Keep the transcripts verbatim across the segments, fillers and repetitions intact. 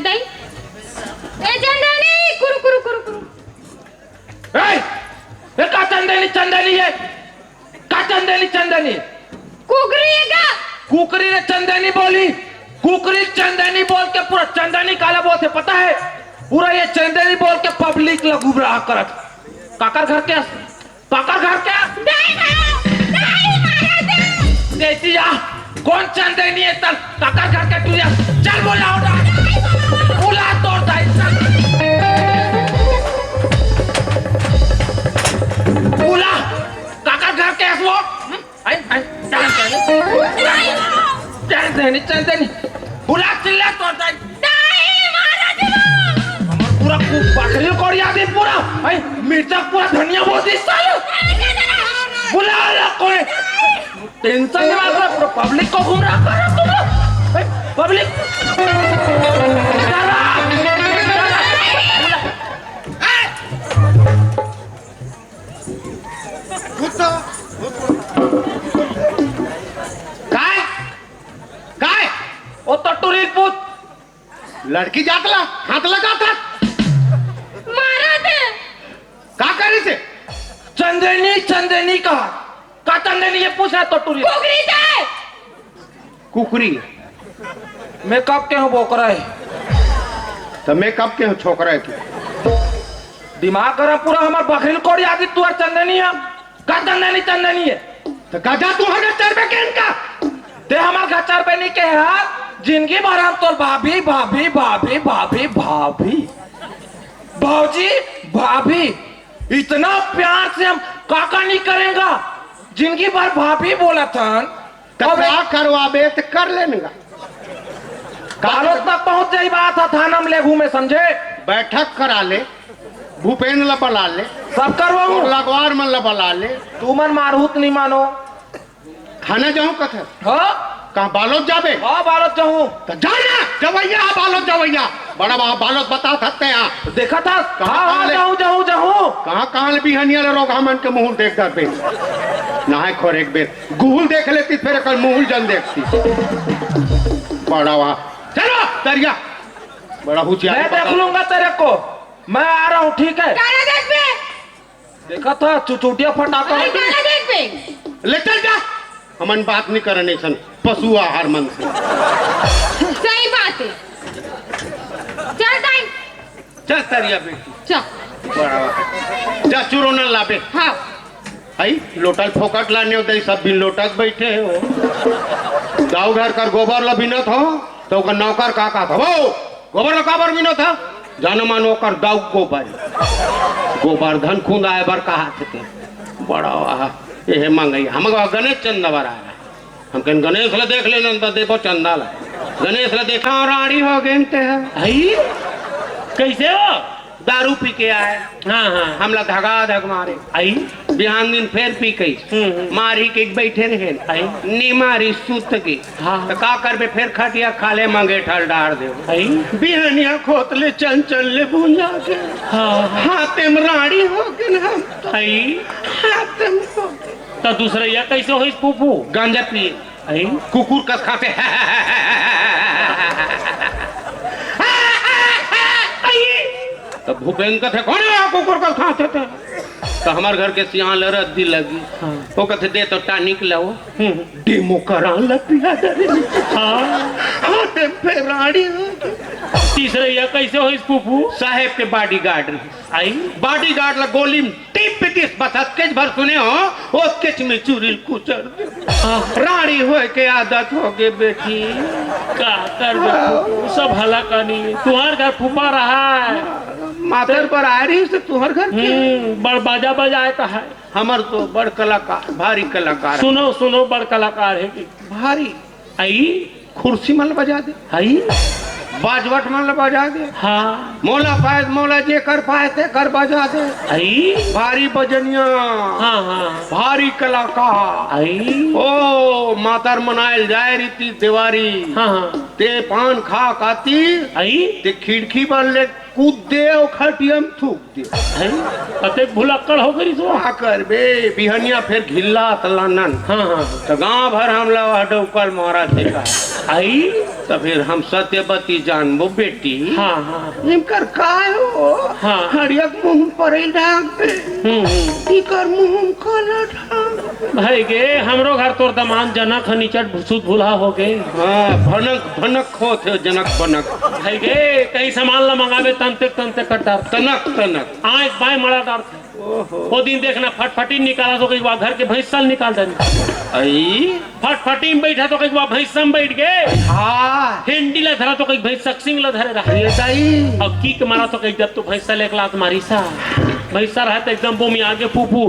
दई। ए चंदनी, कुरु, कुरु, कुरु, कुरु। ए, ए का चंदनी, चंदनी है? का चंदनी, चंदनी? कुकरी है का? कुकरी ने चंदनी बोली। कुकरी चंदनी बोल के पूरा चंदनी काला बोलथे, पता है? पूरा ये चंदनी बोल के पब्लिक ला गुमराह करत। काकर घर के काकर घर के? दाई मारो, दाई मारो, दाई। देती या, कौन चंदनी है तन? काकर घर के टुरिया, चल बुलाओ ना। बुला तोर दाई, चल। बुला, काकर घर के है वो? हम्म? आई, आई, चल, चल। चंदनी, चंदनी। बुला, चिल्ला तोर दाई। दाई मारो, दाई। हमर पूरा कु-, बकरी कोड़िया दी पूरा। आई, मिर्चा पूरा धनिया बोल दी साले। बुला ला कोई। टेंशन नहीं मार रहा, पूरा पब्लिक को गुमराह कर रहा तुम लोग। ए, पब्लिक। डरा, डरा। काय? काय? ओ तो टुरी पूछ। लड़की जात ला हाथ लगा था। मारा थे। का करी से? चंदनी, चंदनी कहा। का चंदनी ये पूछा तो टुरी। कुकरी थे। कुकरी। मैं कब के हूँ बोकरा है? तो मैं कब के हूँ छोकरा है तू? दिमाग गरम पूरा हमार बकरी कोड़ी आदि तू और चंदनी है। का चंदनी, चंदनी है? तो गजा तुम्हारे चरबे के इनका। ते हमार घर चरबे नहीं के यार। जिंदगी भर हम तोर भाभी, भाभी, भाभी, भाभी, भाभी। भौजी, भाभी। इतना प्यार से हम काका नहीं करेंगा। जिंदगी भर भाभी बोला था। तो अबे का करवाबे तो कर लेनेगा। बालोद तक पहुंच जाई बात है, थाना में ले घूमे समझे। बैठक करा ले, भूपेंद्र ला बला ले, सब करवाऊं। और लगवार मन ला बला ले। तू मन मारहूत नहीं मानो। थाना जाऊं कथे? हाँ? कहाँ बालोद जाबे? हाँ, बालोद जाऊं। तो जाना, जवैया, बालोद जवैया। बड़ा बा-, बालोद बता सकते हैं। देखा था? कहाँ, हाँ, कहाँ हाँ, ले? जाऊं, जाऊं, जाऊं। कहाँ, कहाँ ले बिहनिया ले रोगहा मन के मुंह देख डरबे। नहाए खोर एक बेर। गुहुल देख लेती, फिर एकर मुहुल जन देखती। बड़ा वाह। चलो, दरिया। बड़ा हुचियार मैं बता। देख लूंगा तेरे को। मैं आ रहा हूँ, ठीक है? काला देख बे। देखा था, चुचुटिया फटाका। अरे, काला देख बे। ले चल जा। हमन बात नहीं करने सन पशु आहार मन से। सही बात है। चल, ताई। चल, तरिया बेटी। चल। बड़ा। जा, चूरो न लाबे। हाँ। आई, लोटल फोकट लाने होते, सब बिन लोटक बैठे हो। दाऊ घर कर गोबर ला बिनत हो, तो ओकर नौकर का कहत हो, "वो, गोबर ला काबर बिनत हो?" जानो मानो ओकर दाऊ गोबर। गोबर धन खुंदाए बर कहा थे। बड़ा वाह, ये मंगई। हम गणेश चंदा बर आया। हम कहन, "गणेश ला देख लेना, तो देबो चंदा ला।" गणेश ला देखा, राड़ी हो गए ते है। आई? कैसे हो? दारू पी के आए। हाँ, हाँ। हमला धगा धक मारे। आई? बिहान दिन फेर पी कई। हम्म, हम्म। मारी के बैठे रहे। आई? नी मारी, सुत के। हाँ। तो का करबे, फेर खटिया खाले मंगे ठल डार दे। आई? बिहनिया खोत ले चंचल ले भूंजा के। हाँ, हाँ। हाथे में राड़ी हो गए हम। आई? हाथे में हो गए। तो दूसरे या कैसे होइस फूफू? गांजा पिए। आई? कुकुर कस खाते। आई? तो भूपेंद्र कथे, "कौन है कुकुर कस खाते थे?" तो हमार घर के सियान ल रद्दी लगी। हाँ। वो कथे, "दे तो टानिक लाओ।" हम्म। डेमो करा ल पिया दे। हाँ। हाँ, ते फेराड़ी। तीसरे या कैसे होइस फूफू? साहेब के बॉडीगार्ड रही। आई? बॉडीगार्ड ला गोली में टिप दिस, बस अतकेच भर सुने हो, ओतकेच में चुरिल कुचर दे। हाँ। राड़ी होए के आदत हो गे बेटी। का करबे फूफू, सब हला कानी। तुहार घर फूफा रहा है। मातर बर आए रही से तुहार घर के। हम्म, बड़ बाजा बजाए का है। हमर तो बड़ कलाकार, भारी कलाकार। सुनो, सुनो, बड़ कलाकार है कि भारी। आई? कुर्सी मन ल बजा दे। आई? बाजवट मन ल बजा दे। हाँ। मोला पाए, मोला जेकर पाए तेकर बजा दे। आई? भारी बजनिया। हाँ, हाँ। भारी कलाकार। आई? ओ, मातर मनायल जाए रीति देवारी। हाँ, हाँ। ते पान खा काती। आई? ते खिड़की बन ले कूद दे अउ खटिया म थूक दे। हैं? अतेक भुलक्कड़ हो गई तो? का करबे, बिहनिया फेर घिल्ला तलानन। हाँ, हाँ। त गांव भर हमला वह डौकल मारा थे का। आई? त फेर हम सत्यवती जानबो बेटी। हाँ, हाँ। इनकर काय हो? हाँ। हड़िया के मुंह परे डाक दे। हम्म, हम्म। इकर मुंह में काला ढाक। भाई गे, हमरो घर तोर दमान जनक ह निचट भुसुत भुला हो गे। हाँ, भनक, भनक होत हे, जनक बनक। भाई गे, कहीं सामान ला मंगावे तनते तनते कटार। तनक, तनक। आंय बाय मड़ा डारथे। ओहो। ओ दिन देखना फटफटी निकाला तो कहीं घर के भैंसा ल निकाल देना। आई? फटफटी में बैठा तो कहीं भैंसा में बैठ गए। हाँ। हेंडी ला धरा तो कहीं भैंसा सिंग ला धरे रहा। ये सही। अब किक मारा तो कहीं जब तो भैंसा ले एक लात मारी सा। भैंसा रहा तो एकदम बोमी आगे फू फू।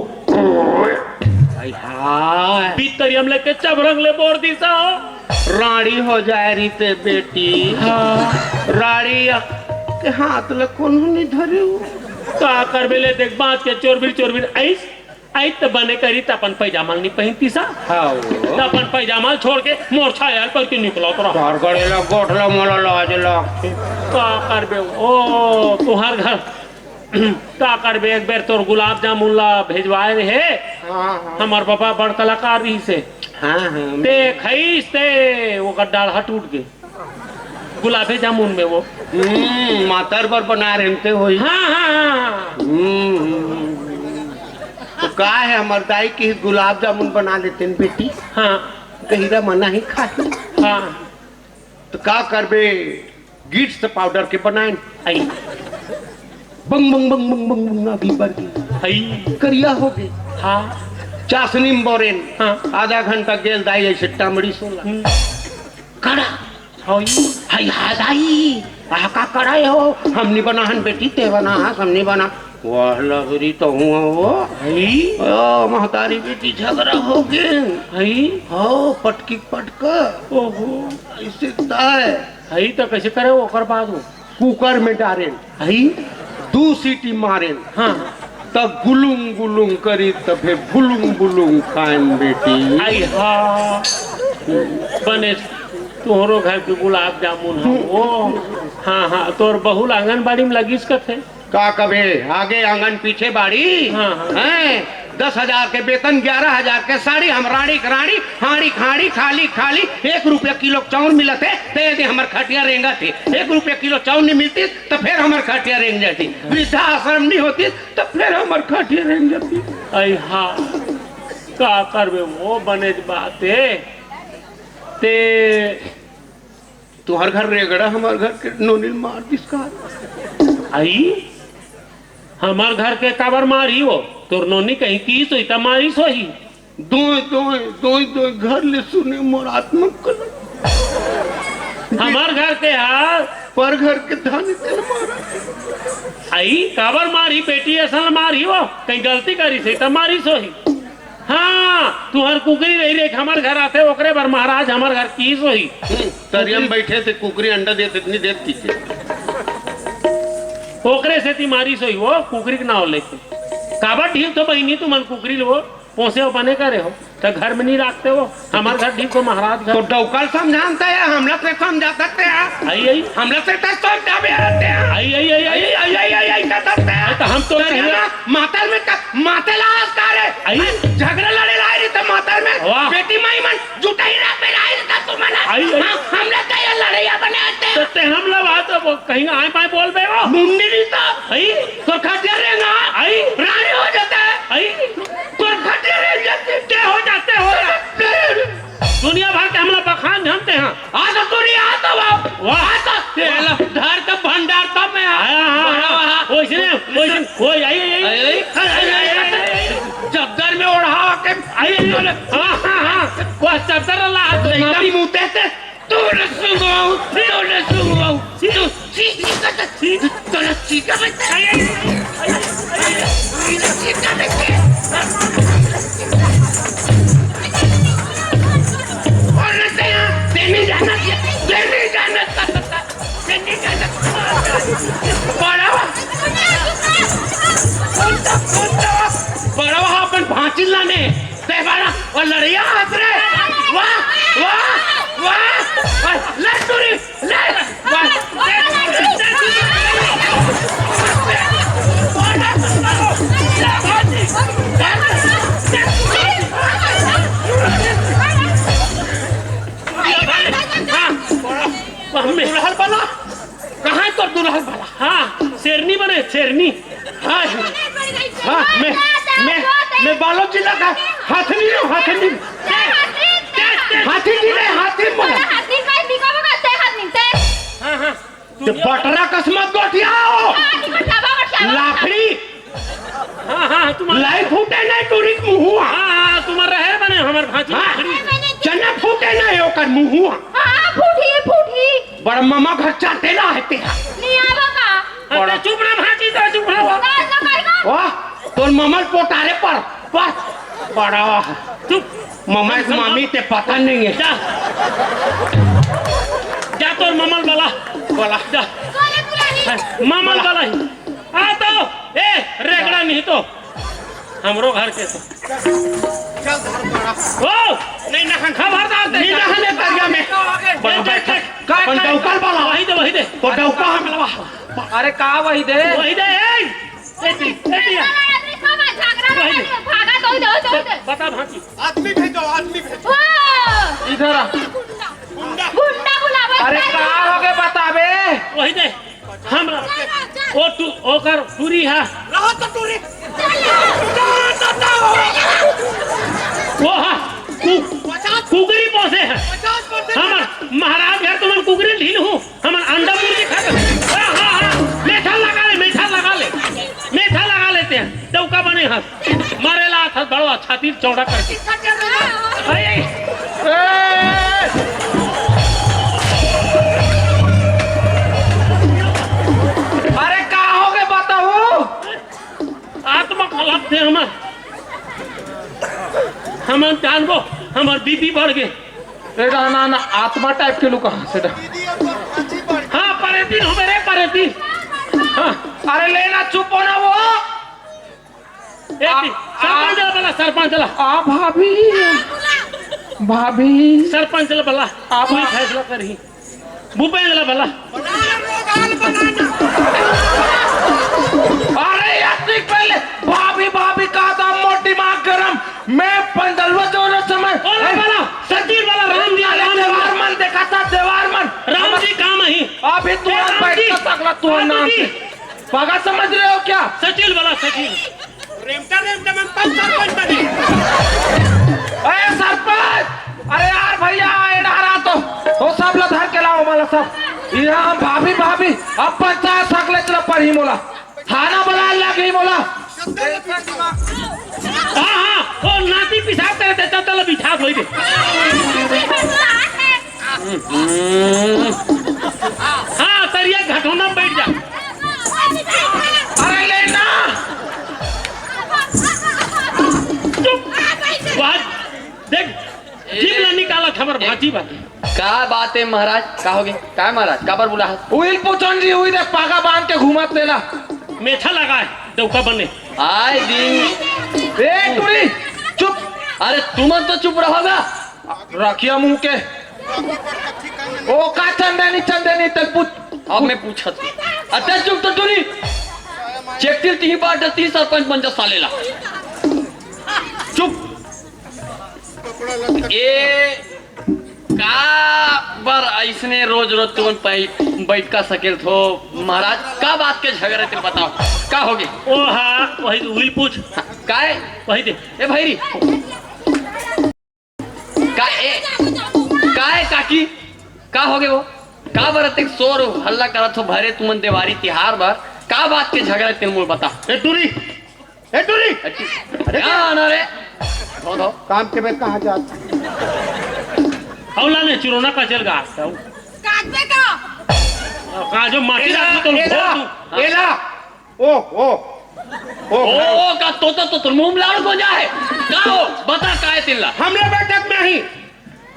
आई हाय। भीतरिया में लेके चबरंग ले बोर दी सा। राड़ी हो जाए रहिते बेटी। हाँ। राड़ी के हाथ ल कोनो नहीं धरे हो। का करबे ले देख बाँच के चोरबिर चोरबिर आइस, आइस त बने करी त अपन पैजामा ल नहीं पहिनती सा। हाँ। त अपन पैजामा ल छोड़ के मोर छाया ल पर के निकलत रहा। घर गड़े ला गोठ ला मोला लाज लागथे। का करबे ओ तुहार घर का करबे, एक बेर तोर गुलाब जामुन ला भेजवाए रहे। हाँ, हाँ। हमर पापा बड़ कलाकार रहिस हे। हाँ, हाँ। ते खइस ते ओकर डाढ़ा टूट गे। गुलाबे जामुन में वो। हम्म, मातर बर बना रहे ते होई। हाँ, हाँ, हाँ, हाँ। हम्म, हम्म, हम्म। तो का हे, हमर दाई की गुलाब जामुन बना लेते न बेटी। हाँ। गहिरा मना ही खाही। हाँ। तो का करबे, गिट्स पाउडर के बनाएन। आई। बंग, बंग, बंग, बंग, बंग, बंग, आगी बर गई। आई। करिया हो गई। हाँ। चासनी में बोरेन। हाँ। आधा घंटा गेल दाई ऐसे टामड़ी सोला। हम्म। कड़ा। हाँ। हाय, हाय, दाई। आ का कड़ा हो? हम नहीं बना हन बेटी, ते बना हस, हम नहीं बना। वाह लहरी तो हुआ वो। हई? ओ, महतारी बेटी झगड़ा हो गए। हई? हो, पटकी पटका। ओहो। ऐसे ताय। हई तो कैसे करे ओकर बाद वो? कुकर में डारेन। हई? दू सीटी मारेन। हाँ। तब गुलुंग गुलुंग करी, तब फिर बुलुंग बुलुंग खाएन बेटी। आई हाँ। बने तोहरो घर के गुलाब जामुन हो। ओ, हाँ, हाँ, तोर बहू ल आंगनबाड़ी में लगिस कथे। का कबे आगे आंगन पीछे बाड़ी? हाँ, हाँ। हैं? दस हजार के वेतन, ग्यारह हजार के साड़ी, हम रानी के रानी, हाड़ी खाड़ी, खाली खाली, एक रुपया किलो चाउर मिलत हे, ते यदि हमर खटिया रेंगत हे, एक रुपया किलो चाउर नहीं मिलती, तो फिर हमर खटिया रेंग जाती। वृद्धा आश्रम नहीं होती, तो फिर हमर खटिया रेंग जाती। आई हाँ, का करबे, वो बने बात हे। ते तुहर घर रेगड़ा, हमर घर के नोनी ल मार दिस का? आई, हमर घर के काबर मारी हो? तोर नोनी कहीं की सोई त मारी सोही। दोय, दोय, दोय, दोय घर ले सुने मोर आत्मा कलप। हमर घर के हा। पर घर के धानी तेल मारा। आई, काबर मारी बेटी, असल मारी हो, कहीं गलती करी से त मारी सोही। हाँ, तुहर कुकरी रही रे, हमर घर आथे, ओकरे बर महाराज हमर घर की सोही। हम्म, तरिया में बैठे थे, कुकरी अंडा देत, इतनी देत की थे। ओकरे से ती मारी सोही वो, कुकरी के नाव लेके। काबर ढील तो बहिनी तुमन कुकरी लो, पोसे हो बने करे हो, त घर में नहीं राखते हो, हमर घर ढील तो महाराज घर। तो डौकल समझानता है, हमला से समझा सकते हैं। आई, आई। हमला से तो समझा भी आते हैं। आई, आई, आई, आई। आई, आई, आई, आई, आई, का करते हैं? तो हम तो तरिया कहिए ना, मातर में का, माते लाज का रे? आई। झगड़ा लड़े ला रही त मातर में। वाह। बेटी माई मन जुटाई ला पे ला रही त तुमन। आई, आई। हाँ, हमला का ये लड़ैया बनाते हैं। तो ते हमला बात वो कहीं आए पाए बोल बे वो। मुंडी नहीं तो। आई। तो खटिया रे ना। आई। रानी हो जाता है। आई। तो खटिया रे जाते। ते हो जाते हो। दुनिया भर के हमला बखान जानते हैं। आ तो तू नहीं आता बाप। वाह। आ तो तेरा धर का भंडार तब मैं आया। हाँ, हाँ, हाँ। वैसे नहीं, वैसे, ओए, आई, आई, आई। आई, आई। चद्दर में ओढ़ा के आई, आई, आई। हाँ, हाँ, हाँ। वह चद्दर ला तो लइका नाती मुते से तू न सुंगवाऊ, तू न सुंगवाऊ। तू ची, ची, ची, ची, तू न ची का बच्चा। आई, आई, आई, आई, आई, आई। तू न ची का बच्चा। और न तेरा, तेरी जाना, तेरी जाना। बड़वा, बड़वा अपन भांची लाने, ते बड़ा, और लड़ैया हाथ रे, वाह, वाह, वाह! ले टूरी, ले! वाह! वाह, मैं दुल्हन वाला। कहाँ है तोर दुल्हन वाला? हाँ, शेरनी बने, शेरनी। हाँ, हाँ, मैं, मैं, मैं बालोद जिला का हाथनी हूँ, हाथनी। हाथी जी ने हाथी बोला। हाँ, हाँ। तो बटरा कसमत गोठियाओ। लाकड़ी। हाँ, हाँ, तुम्हारा लाई फूटे नहीं टूरी मुहुआ। हाँ, हाँ, तुम्हारा रहे बने हमार भांची हाँ, लाकड़ी। चना फूटे नहीं ओकर मुहुआ। हाँ, फूटी, फूटी। बड़ ममा घर चाटे ना है तेरा। नहीं आवा का? हाँ, बड़ा। तो चुप ना भांची, तो चुप ना हुआ। वाह, तोर ममल पोटारे पर, पर, बड़ा। चुप। ममा एक मामी ते पता नहीं है। जा। जा तोर ममल वाला। बोला। जा। ममल वाला ही। आ तो, ए, रेगड़ा नहीं तो। हमरो घर के तो। चल धर पड़ा। ओ, नहीं नहा खा भर डाल दे। नहीं नहा ले तरिया में। देख, देख, देख। अपन डौकल वाला। वही दे, वही दे। वो डौका हम लवा। अरे का वही दे? वही दे, ए। ए ती, ए ती। भागा, दो, दो, दो, दो। बता भांची। आदमी भेजो, आदमी भेजो। ओ! इधर आ। गुंडा। गुंडा बुलावत अरे है। का हो गए बताबे? वही दे। हमरा। ओ तू, ओकर टूरी है। रहो तो टूरी। वो हा। कु-, कुकरी पोसे है। पचास परसेंट। हमर महाराज घर तुमन कुकरी ढील हूँ। हमन अंडा मुर्गी खात। हाँ, हाँ, हाँ। मीठा लगा ले, मीठा लगा ले। मीठा लगा लेते हैं। डौका बने हंस। मारे ला हंस बड़वा छाती चौड़ा करके। अरे, ए! अरे, का हो गए बताओ? आत्मा खराब थे हमर। हमन जानबो, हमर बीपी बढ़ गए। ए, ना, ना, ना, आत्मा टाइप के लुका, सेटा। हाँ, परेतीन हो मेरे, परेतीन। हाँ। अरे, लेना, चुप हो ना वो। ए, आ, ती, सरपंच आ। ला बला, सरपंच ला। आ, भाभी। भाभी। सरपंच ला बला। आ, कोई भा- फैसला करही। भूपेंद्र ला बला। अरे यार, देख पहले, भाभी, भाभी का था, मोर दिमाग गरम। मैं पंडलवा जोर समय। ओ ला बला, सचिव वाला राम जी, अरे राम जी। देवार मन देखा था, देवार मन। राम जी काम ही। अभी तू ए, राम बैठ जी। का सकला तू राम नाम जी। से। पागल समझ रहे हो क्या? सचिव वाला, सचिव। रेमटा, रेमटा में पंच सरपंच बने। अरे सरपंच, अरे यार भैया, ए डहरा तो, वो सब ला धर के लाओ, मला सब। यहाँ भाभी, भाभी, अब पंचायत सकले चला पढ़ी मोला। थाना बला लग ही मोला। हाँ, हाँ, वो नाती पेशाब करे थे, चल, चल, बिठा दो इधर। हाँ, तरिया घटोना में बैठ जा। अरे लेना। चुप। वहाँ देख, जीभ ला निकालत हमर भांची बा। का बात है महाराज? का होगे? का महाराज? काबर बुला हस? उहिल पूछन जी, उही देख पागा बांध के घूमत तेला। मेछा लगाए, डौका बने। आए दिन। ए टूरी, चुप। अरे तुमन तो चुप रहोगा। रखिया मुंह के। ओ का चंदनी, चंदनी तक पूछ। अब मैं पूछत हूँ। अच्छा चुप तो टूरी। चेकटिल तिही बार तीन सरपंच बन जा साले ला। चुप। ए, का बर अइसने रोज रोज तुमन पै-, बैठ का सकेल थो महाराज? का बात के झगड़ा ते बताओ, का होगे? ओ हा, वही तो उहिल पूछ। हाँ, काय? वही दे। ए भैरी, का ए, काय काकी? का होगे वो? का बर अतेक शोर हल्ला करत हो भरे तुमन देवारी तिहार बर? का बात के झगड़ा ते मोर बता। ए टूरी, ए टूरी। अरे, अरे, क्या आना रे? धो, धो। काम के मैं कहाँ जात? हौला ने चुरोना का चल गा। काटबे का? का जो माटी एला, राखी तो एला, भोर तू। एला। ओ, ओ। ओ, ओ, ओ, का तोता तो तुम मुंह लाड़ को जाए। का हो? बता का है तिल्ला? हमला बैठक में ही।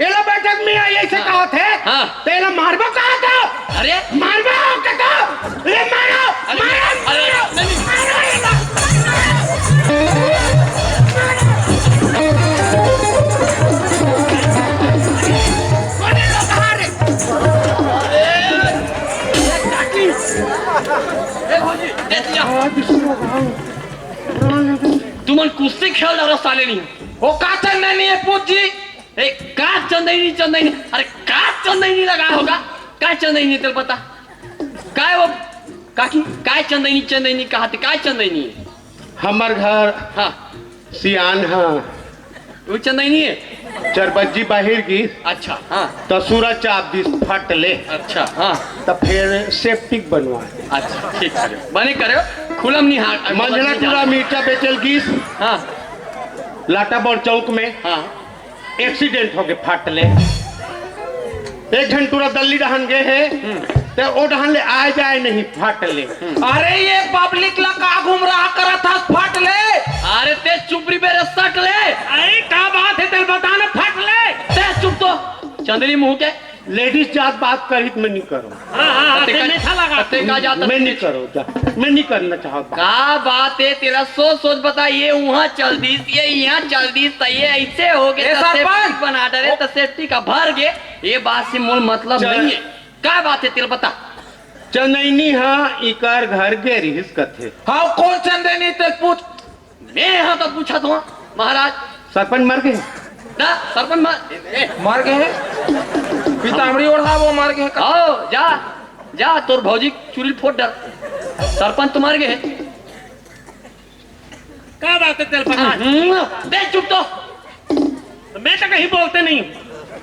एला बैठक में आई, ऐसे हाँ। कहा थे? हाँ। तो एला मारबो कहा था? अरे। मारबो के तो? ले मारो, अरे, मारो, अरे, मारो, नहीं, नहीं। मारो एला। मारो। कोने लो? खेल डरो साले नहीं। वो का चंदैनी है पूत जी? ए, का चंदैनी, चंदैनी? अरे, का चंदैनी लगा होगा? का चंदैनी, तेल बता। काय वो, काकी, काय चंदैनी, चंदैनी कहा थे, काय चंदैनी है? हमर घर हाँ। सियान ह। वो चंदैनी है? चरबज्जी बाहिर गिस, अच्छा, हाँ। त सूरज चाप दिस फट ले। अच्छा, हाँ। त फेर सेप्टिक बनवा। अच्छा, ठीक करे। बने करे, खुलम नहीं हाथ, मंझला टूरा मिर्चा बेचल गिस, हाँ। लाटा बड़ चौक में। हाँ। एक्सीडेंट होगे, फट ले। एक झन टूरा दल्ली डहन गे हे, हम्म। ते ओ डहन ले आए जाए नहीं, फट ले। हम्म। अरे ये पब्लिक ला का गुमराह करत हस, फट ले। अरे ते चुप री बे रे, सट ले। अरे का बात है, तेल बता ना, फट ले। ते चुप तो, चंदली मुंह के। लेडीज जात बात करी त मैं नहीं करूँ। हाँ, हाँ, हाँ, ते ते का, मीठा लगा। ते का जात मैं नहीं करूँ, जा। मैं नहीं करना चाहत बात। का बात है तेरा, सोच सोच बता, ये वहाँ चल दीस, ये यहाँ चल दीस, त ये ऐसे हो गए, ए त सरपंच! सेफ्टी बना डरे, त सेफ्टी का भर गए, ये बात से मोल मतलब चल। नहीं है। का बात है तेरा बता? चंदैनी हाँ, इकर घर गे रिहिस कथे। हाँ, कौन चंदैनी ते पूछ? मैं यहाँ तो पूछा था महाराज। सरपंच मर गए? ना, सरपंच मर, ए, ए, मर गए हैं? पीताम्बरी ओढ़ा वो मर गए हैं। आओ, जा, जा, तोर भौजी चुरी फोड़ डर। सरपंच तो मर गए हैं। का बात है तेल बता? हम्म, दे चुप तो। मैं तो कहीं बोलते नहीं हूँ।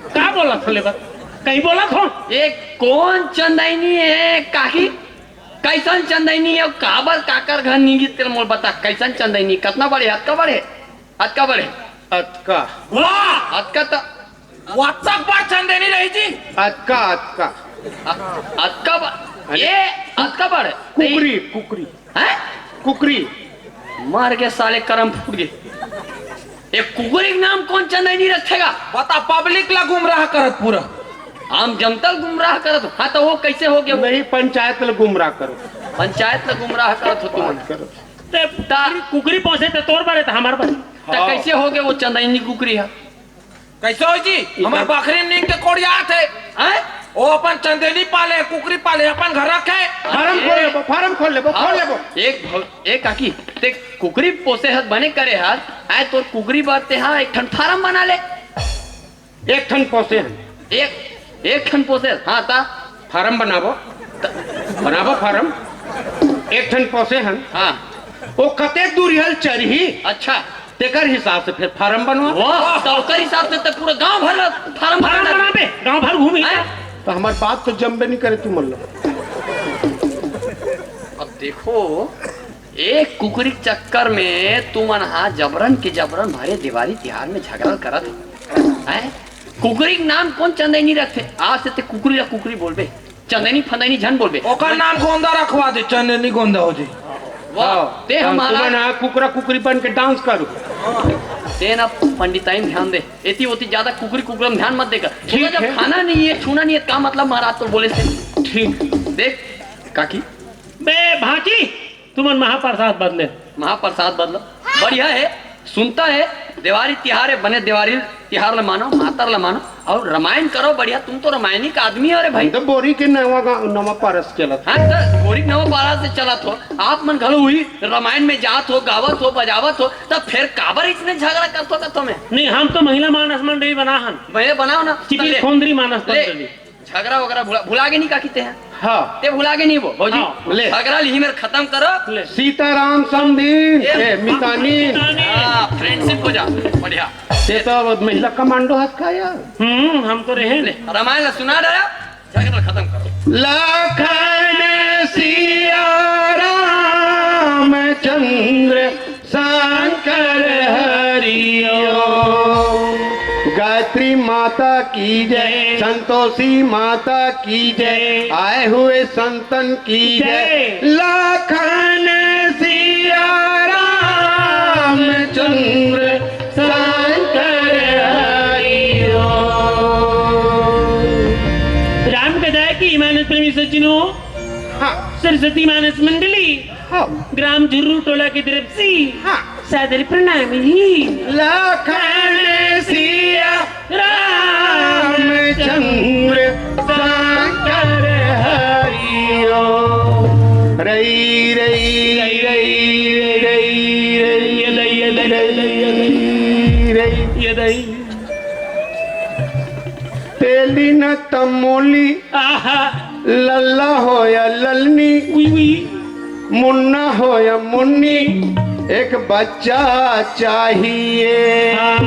का बोला था लेबर? कहीं बोला था? ये कौन चंदैनी है काकी? कैसन चंदैनी है? काबर काकर घर नींगिस तेल मोल बता। कैसन चंदैनी? कतना बड़े? अतका बड़े? अतका बड़े? अतका। वाह! अतका त वाचक बार चंदैनी रही जी। अतका, अतका। अ-, अतका बा-, अरे, ये अतका बड़े? कुकरी, कुकरी। हैं? कुकरी। मर गे साले, करम फूट गे। ए कुकरी के नाम कौन चंदैनी रखेगा? बता, पब्लिक ला गुमराह करत पूरा। आम जनता ल गुमराह करत। हाँ, त वो कैसे हो गया वो? नहीं, पंचायत ल गुमराह करो। पंचायत ल गुमराह करत हो तुम। बात करो। ते ता- कुकरी, कुकरी पोसे ते तोर बारे त हमार बारे। त हाँ। कैसे हो गया वो चंदैनी कुकरी है? कैसे हो जी? ई हमर का- बकरी नींद के कोड़ियात है। हैं? वो अपन चंदैनी पाले, कुकरी पाले, अपन घर रखे। फार्म खोल लेबो, फार्म खोल लेबो, खोल आओ। लेबो। एक भौ-, एक काकी, ते कुकरी पोसे हस, बने करे हस, आए तोर कुकरी बर ते हा एक ठन फार्म बना ले। एक ठन पोसे हन। एक, एक ठन पोसे हस, हाँ ता? फार्म बनाबो। त- बनाबो फार्म। एक ठन पोसे हन। हाँ। वो कतेक दूरिहा ल चरही? अच्छा। तेकर हिसाब से फिर फार्म बनवा। वाह, त ओकर हिसाब से त पूरा गांव भर ला फार्म फार्म बना दे। बनाबे, गांव भर घूमी। हैं? त हमर बात तो जमबे नहीं करे तुमन ला। अब देखो, एक कुकरी के चक्कर में तुमन हा जबरन के जबरन भरे देवारी तिहार में झगड़ा करत हो। हैं? कुकरी के नाम कौन चंदैनी रखथे? आज से ते कुकरी ला कुकरी बोलबे, चंदैनी फंदैनी झन बोलबे। ओकर नाम गोंदा रखवा दे, चंदैनी गोंदा हो जी। वाह, हाँ, ते हम हमारा तुमन हा कुकरा कुकरी बन के डांस करो। ते ना पंडिताई में ध्यान दे, एती ओती ज्यादा कुकरी कुकरा में ध्यान मत देकर। ठीक है। खाना नहीं है, छूना नहीं है, का मतलब महाराज तो बोले से? ठीक। देख काकी। बे भांची, तुमन महाप्रसाद बदले। महाप्रसाद बदलो। बढ़िया है, सुनता है, देवारी तिहार है, बने देवारी तिहार ल मानो, मातर ल मानो, और रामायण करो, बढ़िया, तुम तो रामायणी का आदमी हो रे भाई। हम तो बोरी के नवा गा-, नवा पारस चलत। हाँ, तो बोरी के नवा पारस से चलत हो, आप मन घलो हुई रामायण में जात हो, गावत हो, बजावत हो, तब फिर काबर इसने झगड़ा करत हो, करत हो में? नहीं, हम तो महिला मानस मंडली बना हन। भैया बनाओ ना। चिपिल तले। खोंदरी मानस ले। मंडली। झगड़ा वगैरह भुला, भुला के नहीं का किते हैं? हाँ। ते भुला के नहीं वो, भौजी। हाँ। ले। झगड़ा लिही मेर खत्म करो। ले। सीताराम समधीन, ए, ए, मितानी। मितानी। हाँ, फ्रेंडशिप हो जा। बढ़िया। ते तो अब महिला कमांडो हस का यार? हम्म, हम तो रहे। ले, रामायण ला सुना डरा, झगड़ा खत्म करो। लखन सिया रामचंद्र शंकर हरि ओम। गायत्री माता की जय, संतोषी माता की जय, आए हुए संतन की जय। जय। लखन सिया रामचंद्र शंकर हरि ओम। राम कथा की मानस प्रेमी सज्जनों, हाँ। सरस्वती मानस मंडली, हाँ। ग्राम झुर्रू टोला की तरफ से हाँ। सादर प्रणाम ही। लखन सिया रामचंद्र शंकर हरि ओम। रई, रई, रई, रई, रई, रई, रई, रई, रई, रई। ये दई। तेली न तमोली, आहा। लल्ला हो या ललनी, उई, उई। मुन्ना हो या मुन्नी, एक बच्चा चाहिए। हाँ।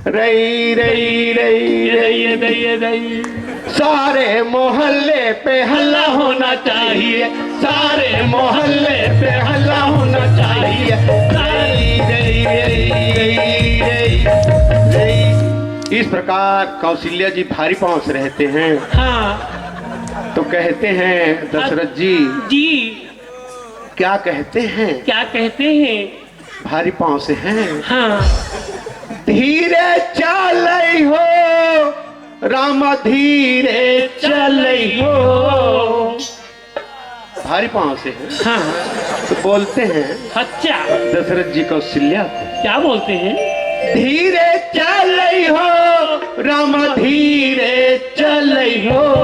रई, रई, रई, ये दई, रई। ये दई, ये दई। सारे मोहल्ले पे हल्ला होना चाहिए, सारे मोहल्ले पे हल्ला होना चाहिए। रई, रई, रई, रई, रई, रई। इस प्रकार कौशल्या जी भारी पांव से रहते हैं। हाँ। तो कहते हैं दशरथ जी, जी। क्या कहते हैं? क्या कहते हैं? भारी पांव से हैं। हाँ। धीरे चलई हो राम, धीरे चलई हो। भारी पांव से हैं। हाँ। तो बोलते हैं, अच्छा। दशरथ जी कौशल्या को। क्या बोलते हैं? धीरे चलई हो राम, धीरे चलई हो।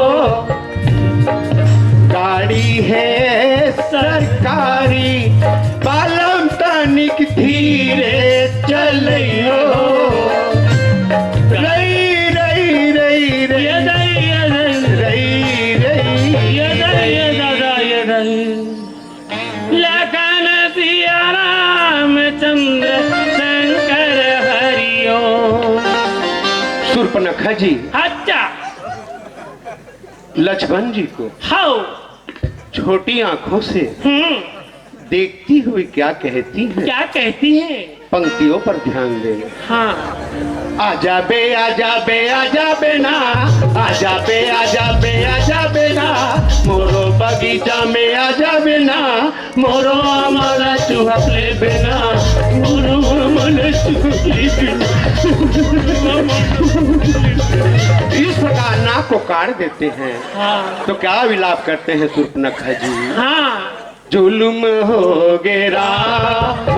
गाड़ी है सरकारी, बालम तनिक धीरे चलई हो। रई, रई, रई, रई। ये दई, ये दई। रई, रई, ये दई, ये रई। दादा, ये दई। लखन सिया रामचंद्र शंकर हरिओ। सूर्पनखा जी, अच्छा। लक्ष्मण जी को, हाँ। छोटी आंखों से हम्म। देखती हुई क्या कहती है? क्या कहती है? पंक्तियों पर ध्यान दें। हाँ। आजा बे, आजा बे, आजा बे ना, आजा बे, आजा बे, आजा बे ना, मोरो बगीचा में आजा बे ना, मोरो आमला चुहप ले बे ना, मोरो आमला चुहप ले बे ना। इस प्रकार नाक को काट देते हैं। हाँ। तो क्या विलाप करते हैं सूर्पनखा जी? हाँ। जुलुम हो गे राम,